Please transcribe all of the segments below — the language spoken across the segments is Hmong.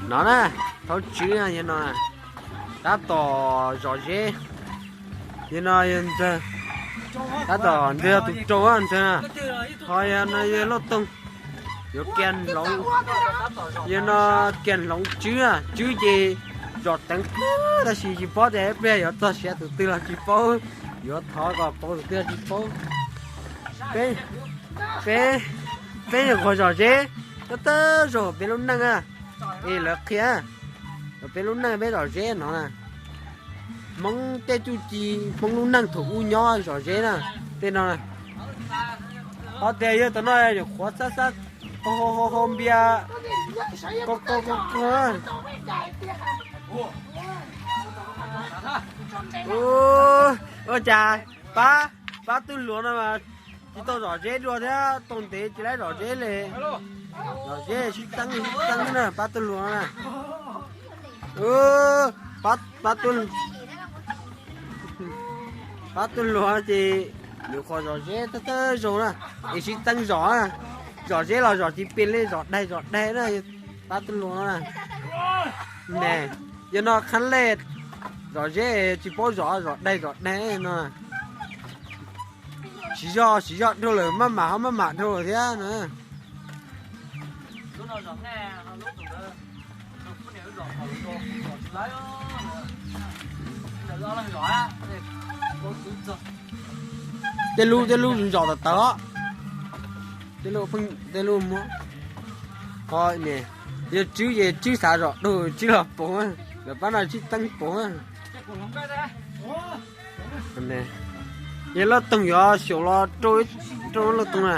No na, thaub tswb yog no, tab tom zom zeb. Yog no, tab tom ntawg yog tus rau ntawg na. Ho yog no yog lauj toog, yuav kiag hloov, yog no kiag hloov tswb, tswb ces zom teev, tab sis tsis paub tias ib pliag yuav txog siav tus twg los tsis paub, yuav thov kom pauv tus twg los tsis paub. Peb, peb, peb nyuam qhuav zom zeb, tab tab zaug peb lub neej na, es lawv qhia, peb lub neej peb zom zeb no na. Hmoob tej txuj ci, Hmoob lub neej thaum ub nyob zom zeb na, tej no na. Ho tias yog tom no nyuam qhuav xab xab, hau hau npias, ko ko ko ko. Ua cas pab, pab tug hluas no mas tsis tau zom zeb dua thiab, tau ntev tsis laib zom zeb li. Zom zeb sib txeeb sib txeeb na, pab tug hluas na. Pab, pab tug hluas ces nyuam qhuav zom zeb tab tab zaug na, es sib txeeb zom, zom zeb los zom tsis pem li, zom daig zom daig na, pab tug hluas na. Ne, yog no qhab lej, zom zeb tsis paub zom, zom daig zom daig no. Siv zog siv zog dhau lawm maj mam ho maj mam dhau lawm thiab na. Tej lub tej lub zom tawv tawv os. Tej lub, tej lub muab. Ho ne, yog tswb ces tswb xav zom dua tswb los poob, lawv pab no tswb teeb poob. Yog lauj toog yuav xyaum los rau, rau lauj toog na.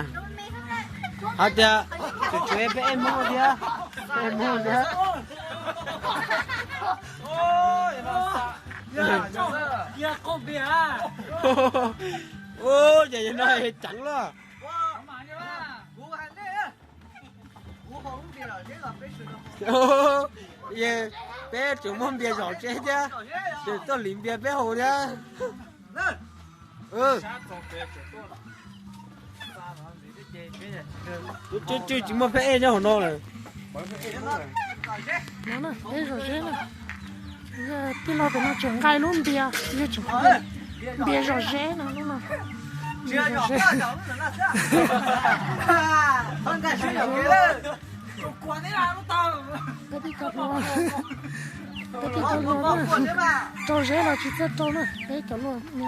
Hais tias tsuav tsuav peb ej Hmoob thiab, peb ej Hmoob thiab. Ua cas yog no ceev lawm. Peb tseem muaj npias zom zeb thiab, tseem tuaj hliv npias peb haus thiab. Tswb tswb tsis muaj peb ej nyob hauv no lawm. No na, peb zom zeb na. Tij laug pem no tseem nqa lub npias, yog tseem npias zom zeb no lub no. Zom zeb. Peb tij laug, peb tij laug rau zeb los tsis txawj rau na, peb cov luaj.